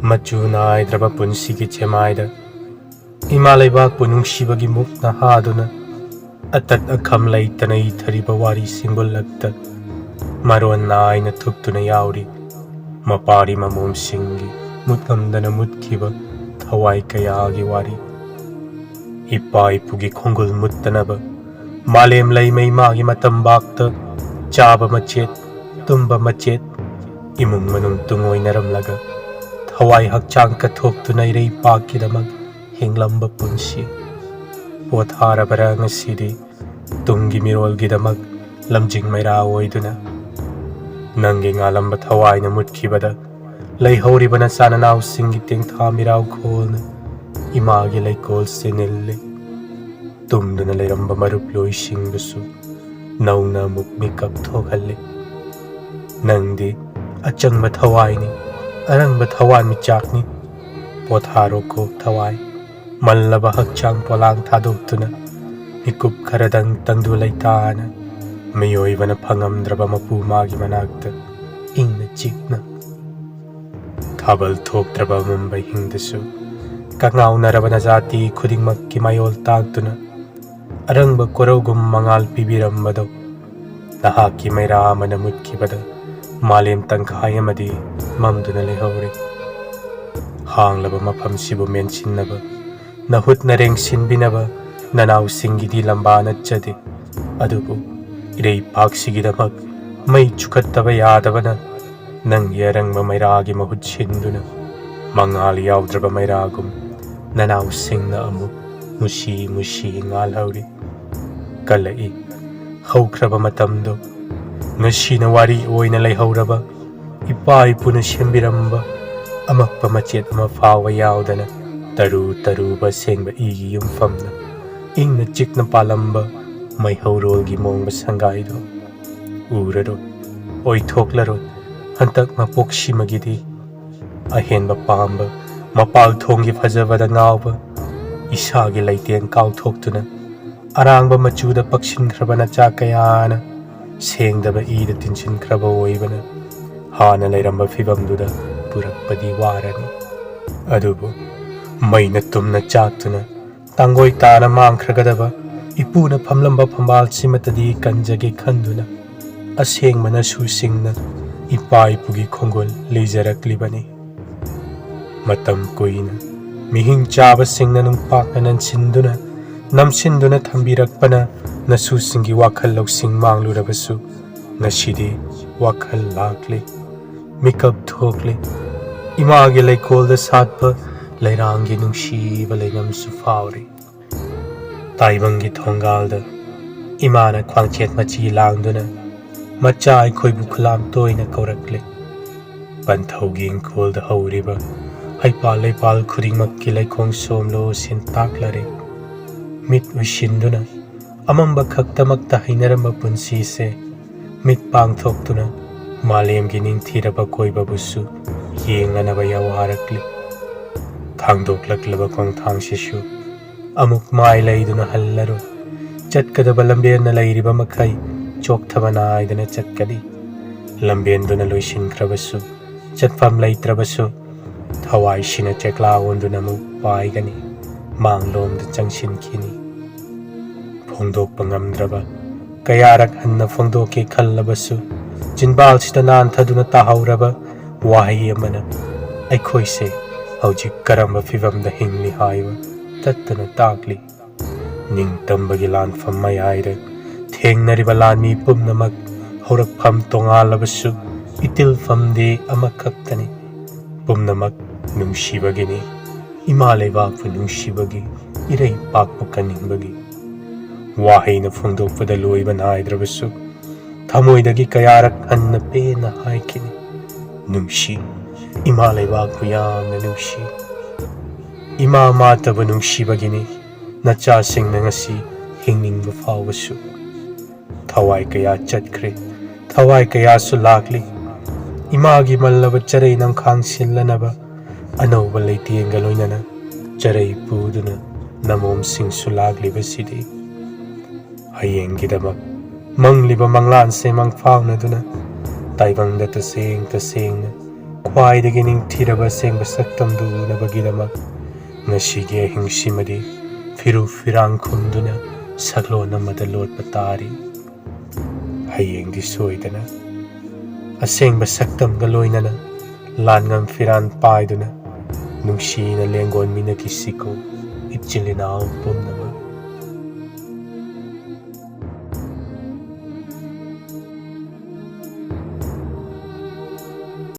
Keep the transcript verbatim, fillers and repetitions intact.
ꯃꯆꯨ ꯅꯥꯏꯗ꯭ꯔꯕ ꯄꯨꯟꯁꯤꯒꯤ ꯆꯦꯃꯥꯏꯗ ꯏꯃꯥ ꯂꯩꯕꯥꯛꯄꯨ ꯅꯨꯡꯁꯤꯕꯒꯤ ꯃꯨꯛꯅ ꯍꯥꯗꯨꯅ, ꯑꯇꯠ ꯑꯈꯝ ꯂꯩꯇꯅ ꯏꯊꯔꯤꯕ ꯋꯥꯔꯤꯁꯤꯡꯕꯨ ꯂꯛꯇ ꯃꯔꯣꯟ ꯅꯥꯏꯅ ꯊꯨꯞꯇꯨꯅ ꯌꯥꯎꯔꯤ꯫ ꯃꯄꯥꯔꯤ ꯃꯃꯣꯝꯁꯤꯡꯒꯤ ꯃꯨꯠꯉꯝꯗꯅ ꯃꯨꯠꯈꯤꯕ ꯊꯋꯥꯏ ꯀꯌꯥꯒꯤ ꯋꯥꯔꯤ꯫ ꯏꯄꯥ ꯏꯄꯨꯒꯤ ꯈꯣꯡꯒꯨꯜ ꯃꯨꯠꯇꯅꯕ, ꯃꯥꯂꯦꯝ ꯂꯩꯃꯩ ꯃꯥꯒꯤ ꯃꯇꯝꯕꯥꯛꯇ ꯆꯥꯕ ꯃꯆꯦꯠ, ꯇꯨꯝꯕ ꯃꯆꯦꯠ, ꯏꯃꯨꯡ ꯃꯅꯨꯡ ꯇꯨꯡꯑꯣꯏꯅꯔꯝꯂꯒ ꯊꯋꯥꯏ ꯍꯛꯆꯥꯡ ꯀꯠꯊꯣꯛꯇꯨꯅ ꯏꯔꯩꯄꯥꯛꯀꯤꯗꯃꯛ ꯍꯤꯡꯂꯝꯕ ꯄꯨꯟꯁꯤ꯫ ꯄꯣꯊꯥꯔꯕꯔꯥ ꯉꯁꯤꯗꯤ ꯇꯨꯡꯒꯤ ꯃꯤꯔꯣꯜꯒꯤꯗꯃꯛ ꯂꯝꯖꯤꯡ ꯃꯩꯔꯥ ꯑꯣꯏꯗꯨꯅ? ꯅꯪꯒꯤ ꯉꯥꯂꯝꯕ ꯊꯋꯥꯏꯅ ꯃꯨꯠꯈꯤꯕꯗ ꯂꯩꯍꯧꯔꯤꯕ ꯅꯆꯥ ꯅꯅꯥꯎꯁꯤꯡꯒꯤ ꯇꯦꯡꯊꯥ ꯃꯤꯔꯥꯎꯈꯣꯜꯅ ꯏꯃꯥꯒꯤ ꯂꯩꯀꯣꯜꯁꯦ ꯅꯤꯜꯂꯤ꯫ ꯇꯨꯝꯗꯨꯅ ꯂꯩꯔꯝꯕ ꯃꯔꯨꯞ ꯂꯣꯏꯁꯤꯡꯕꯨꯁꯨ ꯅꯧꯅ ꯑꯃꯨꯛ ꯃꯤꯀꯞ ꯊꯣꯛꯍꯜꯂꯤ꯫ ꯅꯪꯗꯤ ꯑꯆꯪꯕ ꯊꯋꯥꯏꯅꯤ, ꯑꯔꯪꯕ ꯊꯋꯥꯟꯃꯤꯆꯥꯛꯅꯤ꯫ ꯄꯣꯊꯥꯔꯣ ꯀꯣꯛ ꯊꯋꯥꯏ, ꯃꯜꯂꯕ ꯍꯛꯆꯥꯡ ꯄꯣꯂꯥꯡ ꯊꯥꯗꯣꯛꯇꯨꯅ ꯃꯤꯀꯨꯞ ꯈꯔꯗꯪ ꯇꯪꯗꯨ ꯂꯩꯇꯥꯅ ꯃꯤꯑꯣꯏꯕꯅ ꯐꯪꯉꯝꯗ꯭ꯔꯕ ꯃꯄꯨ ꯃꯥꯒꯤ ꯃꯅꯥꯛꯇ ꯏꯪꯅ ꯆꯤꯛꯅ꯫ ꯊꯥꯕꯜ ꯊꯣꯛꯇ꯭ꯔꯕ ꯑꯃꯝꯕ ꯍꯤꯡꯗꯁꯨ ꯀꯉꯥꯎꯅꯔꯕ ꯅꯖꯥꯇꯤ ꯈꯨꯗꯤꯡꯃꯛꯀꯤ ꯃꯌꯣꯜ ꯇꯥꯛꯇꯨꯅ ꯑꯔꯪꯕ ꯀꯣꯔꯧꯒꯨꯝ ꯃꯉꯥꯜ ꯄꯤꯕꯤꯔꯝꯕꯗꯣ ꯅꯍꯥꯛꯀꯤ ꯃꯩꯔꯥ ꯑꯃꯅ ꯃꯨꯠꯈꯤꯕꯗ ꯃꯥꯂꯦꯝ ꯇꯪꯈꯥꯏ ꯑꯃꯗꯤ ꯃꯝꯗꯨꯅ ꯂꯩꯍꯧꯔꯦ꯫ ꯍꯥꯡꯂꯕ ꯃꯐꯝꯁꯤꯕꯨ ꯃꯦꯟꯁꯤꯟꯅꯕ ꯅꯍꯨꯠ ꯅꯔꯦꯡ ꯁꯤꯟꯕꯤꯅꯕ ꯅꯅꯥꯎꯁꯤꯡꯒꯤꯗꯤ ꯂꯝꯕꯥ ꯅꯠꯆꯗꯦ꯫ ꯑꯗꯨꯕꯨ ꯏꯔꯩꯄꯥꯛꯁꯤꯒꯤꯗꯃꯛ ꯃꯩ ꯆꯨꯈꯠꯇꯕ ꯌꯥꯗꯕꯅ ꯅꯪꯒꯤ ꯑꯔꯪꯕ ꯃꯩꯔꯥꯒꯤ ꯃꯍꯨꯠ ꯁꯤꯟꯗꯨꯅ ꯃꯉꯥꯜ ꯌꯥꯎꯗ꯭ꯔꯕ ꯃꯩꯔꯥꯒꯨꯝ ꯅꯅꯥꯎꯁꯤꯡꯅ ꯑꯃꯨꯛ ꯃꯨꯁꯤ ꯃꯨꯁꯤ ꯉꯥꯜꯍꯧꯔꯤ꯫ ꯀꯜꯂꯛꯏ ꯍꯧꯈ꯭ꯔꯕ ꯃꯇꯝꯗꯣ꯫ ꯉꯁꯤꯅ ꯋꯥꯔꯤ ꯑꯣꯏꯅ ꯂꯩꯍꯧꯔꯕ ꯏꯄꯥ ꯏꯄꯨꯅ ꯁꯦꯝꯕꯤꯔꯝꯕ ꯑꯃꯛꯄ ꯃꯆꯦꯠ ꯑꯃ ꯐꯥꯎꯕ ꯌꯥꯎꯗꯅ ꯇꯔꯨ ꯇꯔꯨꯕ ꯑꯁꯦꯡꯕ ꯏꯒꯤ ꯌꯨꯝꯐꯝꯅ ꯏꯪꯅ ꯆꯤꯛꯅ ꯄꯥꯜꯂꯝꯕ ꯃꯩꯍꯧꯔꯣꯜꯒꯤ ꯃꯣꯡꯕ ꯁꯪꯒꯥꯏꯗꯣ ꯎꯔꯔꯣꯏ, ꯑꯣꯏꯊꯣꯛꯂꯔꯣꯏ ꯍꯟꯇꯛ ꯃꯄꯣꯛꯁꯤꯃꯒꯤꯗꯤ꯫ ꯑꯍꯦꯟꯕ ꯄꯥꯝꯕ, ꯃꯄꯥꯜ ꯊꯣꯡꯒꯤ ꯐꯖꯕꯗ ꯉꯥꯎꯕ, ꯏꯁꯥꯒꯤ ꯂꯩꯇꯦꯡ ꯀꯥꯎꯊꯣꯛꯇꯨꯅ ꯑꯔꯥꯡꯕ ꯃꯆꯨꯗ ꯄꯛꯁꯤꯟꯈ꯭ꯔꯕ ꯅꯆꯥ ꯀꯌꯥꯅ ꯁꯦꯡꯗꯕ ꯏꯗ ꯇꯤꯟꯁꯤꯟꯈ꯭ꯔꯕ ꯑꯣꯏꯕꯅ ꯍꯥꯟꯅ ꯂꯩꯔꯝꯕ ꯐꯤꯕꯝꯗꯨꯗ ꯎꯔꯛꯄꯗꯤ ꯋꯥꯔꯅꯤ꯫ ꯑꯗꯨꯕꯨ ꯃꯩꯅ ꯇꯨꯝꯅ ꯆꯥꯛꯇꯨꯅ ꯇꯥꯡꯒꯣꯏ ꯇꯥꯅ ꯃꯥꯡꯈ꯭ꯔꯒꯗꯕ ꯏꯄꯨꯅ ꯐꯝꯂꯝꯕ ꯐꯝꯕꯥꯜꯁꯤꯃꯇꯗꯤ ꯀꯟꯖꯒꯦ ꯈꯟꯗꯨꯅ ꯑꯁꯦꯡꯕ ꯅꯁꯨꯁꯤꯡꯅ ꯏꯄꯥ ꯏꯄꯨꯒꯤ ꯈꯣꯡꯒꯨꯜ ꯂꯤꯖꯔꯛꯂꯤꯕꯅꯤ꯫ ꯃꯇꯝ ꯀꯨꯏꯅ ꯃꯤꯍꯤꯡ ꯆꯥꯕꯁꯤꯡꯅ ꯅꯨꯡꯄꯥꯛꯅ ꯅꯟꯁꯤꯟꯗꯨꯅ, ꯅꯝꯁꯤꯟꯗꯨꯅ ꯊꯝꯕꯤꯔꯛꯄꯅ ꯅꯁꯨꯁꯤꯡꯒꯤ ꯋꯥꯈꯜ ꯂꯧꯁꯤꯡ ꯃꯥꯡꯂꯨꯔꯕꯁꯨ, ꯉꯁꯤꯗꯤ ꯋꯥꯈꯜ ꯂꯥꯛꯂꯤ, ꯃꯤꯀꯞ ꯊꯣꯛꯂꯤ꯫ ꯏꯃꯥꯒꯤ ꯂꯩꯀꯣꯜꯗ ꯁꯥꯠꯄ ꯂꯩꯔꯥꯡꯒꯤ ꯅꯨꯡꯁꯤꯕ ꯂꯩꯅꯝꯁꯨ ꯐꯥꯎꯔꯤ꯫ ꯇꯥꯏꯕꯪꯒꯤ ꯊꯣꯡꯒꯥꯜꯗ ꯏꯃꯥꯅ ꯈ꯭ꯋꯥꯡꯆꯦꯠ ꯃꯆꯤ ꯂꯥꯡꯗꯨꯅ ꯃꯆꯥ ꯑꯩꯈꯣꯏꯕꯨ ꯈꯨꯂꯥꯝ ꯇꯣꯏꯅ ꯀꯧꯔꯛꯂꯤ꯫ ꯄꯟꯊꯧꯒꯤ ꯏꯪꯈꯣꯜꯗ ꯍꯧꯔꯤꯕ ꯍꯩꯄꯥꯜ ꯂꯩꯄꯥꯜ ꯈꯨꯗꯤꯡꯃꯛꯀꯤ ꯂꯩꯈꯣꯡ ꯁꯣꯝꯂꯣ ꯁꯤꯟꯇꯥꯛꯂꯔꯦ꯫ ꯃꯤꯠ ꯎꯏꯁꯤꯟꯗꯨꯅ ꯑꯃꯝꯕ ꯈꯛꯇꯃꯛꯇ ꯍꯩꯅꯔꯝꯕ ꯄꯨꯟꯁꯤꯁꯦ ꯃꯤꯠ ꯄꯥꯡꯊꯣꯛꯇꯨꯅ ꯃꯥꯂꯦꯝꯒꯤ ꯅꯤꯡꯊꯤꯔꯕ ꯀꯣꯏꯕꯕꯨꯁꯨ ꯌꯦꯡꯂꯅꯕ ꯌꯥꯋꯥꯔꯛꯂꯤ꯫ ꯊꯥꯡꯗꯣꯛꯂꯛꯂꯕ ꯈꯣꯡꯊꯥꯡꯁꯤꯁꯨ ꯑꯃꯨꯛ ꯃꯥꯏ ꯂꯩꯗꯨꯅ ꯍꯜꯂꯔꯣꯏ꯫ ꯆꯠꯀꯗꯕ ꯂꯝꯕꯦꯟꯅ ꯂꯩꯔꯤꯕ ꯃꯈꯩ ꯆꯣꯛꯊꯕ ꯅꯥꯏꯗꯅ ꯆꯠꯀꯅꯤ꯫ ꯂꯝꯕꯦꯟꯗꯨꯅ ꯂꯣꯏꯁꯤꯟꯈ꯭ꯔꯕꯁꯨ, ꯆꯠꯐꯝ ꯂꯩꯇ꯭ꯔꯕꯁꯨ, ꯊꯋꯥꯏꯁꯤꯅ ꯆꯦꯛꯂꯥ ꯑꯣꯟꯗꯨꯅ ꯑꯃꯨꯛ ꯄꯥꯏꯒꯅꯤ, ꯃꯥꯡꯂꯣꯝꯗ ꯆꯪꯁꯤꯟꯈꯤꯅꯤ꯫ ꯐꯣꯡꯗꯣꯛꯄ ꯉꯝꯗ꯭ꯔꯕ, ꯀꯌꯥꯔꯛ ꯍꯟꯅ ꯐꯣꯡꯗꯣꯛꯀꯦ ꯈꯜꯂꯕꯁꯨ, ꯆꯤꯟꯕꯥꯜꯁꯤꯗ ꯅꯥꯟꯊꯗꯨꯅ ꯇꯥꯍꯧꯔꯕ ꯋꯥꯍꯩ ꯑꯃꯅ ꯑꯩꯈꯣꯏꯁꯦ ꯍꯧꯖꯤꯛ ꯀꯔꯝꯕ ꯐꯤꯕꯝꯗ ꯍꯤꯡꯂꯤ ꯍꯥꯏꯕ ꯇꯠꯇꯅ ꯇꯥꯛꯂꯤ꯫ ꯅꯤꯡꯇꯝꯕꯒꯤ ꯂꯥꯟꯐꯝ ꯃꯌꯥꯏꯗ ꯊꯦꯡꯅꯔꯤꯕ ꯂꯥꯟꯃꯤ ꯄꯨꯝꯅꯃꯛ ꯍꯧꯔꯛꯐꯝ ꯇꯣꯉꯥꯜꯂꯕꯁꯨ ꯏꯇꯤꯜꯐꯝꯗꯤ ꯑꯃꯈꯛꯇꯅꯤ꯫ ꯄꯨꯝꯅꯃꯛ ꯅꯨꯡꯁꯤꯕꯒꯤꯅꯤ, ꯏꯃꯥ ꯂꯩꯕꯥꯛꯄꯨ ꯅꯨꯡꯁꯤꯕꯒꯤ, ꯏꯔꯩꯄꯥꯛꯄꯨ ꯀꯟꯅꯤꯡꯕꯒꯤ꯫ ꯋꯥꯍꯩꯅ ꯐꯣꯡꯗꯣꯛꯄꯗ ꯂꯣꯏꯕ ꯅꯥꯏꯗ꯭ꯔꯕꯁꯨ ꯊꯃꯣꯏꯗꯒꯤ ꯀꯌꯥꯔꯛ ꯍꯟꯅ ꯄꯦꯟꯅ ꯍꯥꯏꯈꯤꯅꯤ, ꯅꯨꯡꯁꯤ, ꯏꯃꯥ ꯂꯩꯕꯥꯛꯄꯨ ꯌꯥꯝꯅ ꯅꯨꯡꯁꯤ꯫ ꯏꯃꯥ ꯃꯥꯇꯕꯨ ꯅꯨꯡꯁꯤꯕꯒꯤꯅꯤ ꯅꯆꯥꯁꯤꯡꯅ ꯉꯁꯤ ꯍꯤꯡꯅꯤꯡꯕ ꯐꯥꯎꯕꯁꯨ꯫ ꯊꯋꯥꯏ ꯀꯌꯥ ꯆꯠꯈ꯭ꯔꯦ, ꯊꯋꯥꯏ ꯀꯌꯥꯁꯨ ꯂꯥꯛꯂꯤ꯫ ꯏꯃꯥꯒꯤ ꯃꯜꯂꯕ ꯆꯔꯩ ꯅꯝꯈꯥꯡ ꯁꯤꯜꯂꯅꯕ ꯑꯅꯧꯕ ꯂꯩꯇꯦꯡꯒ ꯂꯣꯏꯅꯅ ꯆꯔꯩ ꯄꯨꯗꯨꯅ ꯅꯃꯣꯝꯁꯤꯡꯁꯨ ꯂꯥꯛꯂꯤꯕꯁꯤꯗꯤ꯫ ꯍꯌꯦꯡꯒꯤꯗꯃꯛ ꯃꯪꯂꯤꯕ ꯃꯪꯂꯥꯟꯁꯦ ꯃꯪꯐꯥꯎꯅꯗꯨꯅ ꯇꯥꯏꯕꯪꯗ ꯇꯁꯦꯡ ꯇꯁꯦꯡꯅ ꯈ꯭ꯋꯥꯏꯗꯒꯤ ꯅꯤꯡꯊꯤꯔꯕ ꯑꯁꯦꯡꯕ ꯁꯛꯇꯝꯗꯨ ꯎꯅꯕꯒꯤꯗꯃꯛ ꯉꯁꯤꯒꯤ ꯑꯍꯤꯡꯁꯤꯃꯗꯤ ꯐꯤꯔꯨ ꯐꯤꯔꯥꯡ ꯈꯨꯝꯗꯨꯅ ꯁꯛꯂꯣꯟ ꯑꯃꯗ ꯂꯣꯠꯄ ꯇꯥꯔꯤ꯫ ꯍꯌꯦꯡꯗꯤ ꯁꯣꯏꯗꯅ ꯑꯁꯦꯡꯕ ꯁꯛꯇꯝꯒ ꯂꯣꯏꯅꯅ ꯂꯥꯟꯉꯝ ꯐꯤꯔꯥꯟ ꯄꯥꯏꯗꯨꯅ ꯅꯨꯡꯁꯤꯅ ꯂꯦꯡꯒꯣꯟ ꯃꯤꯟꯅꯈꯤꯁꯤꯀꯣ, ꯏꯆꯤꯜ ꯏꯅꯥꯎ ꯄꯨꯝꯅꯃꯛ꯫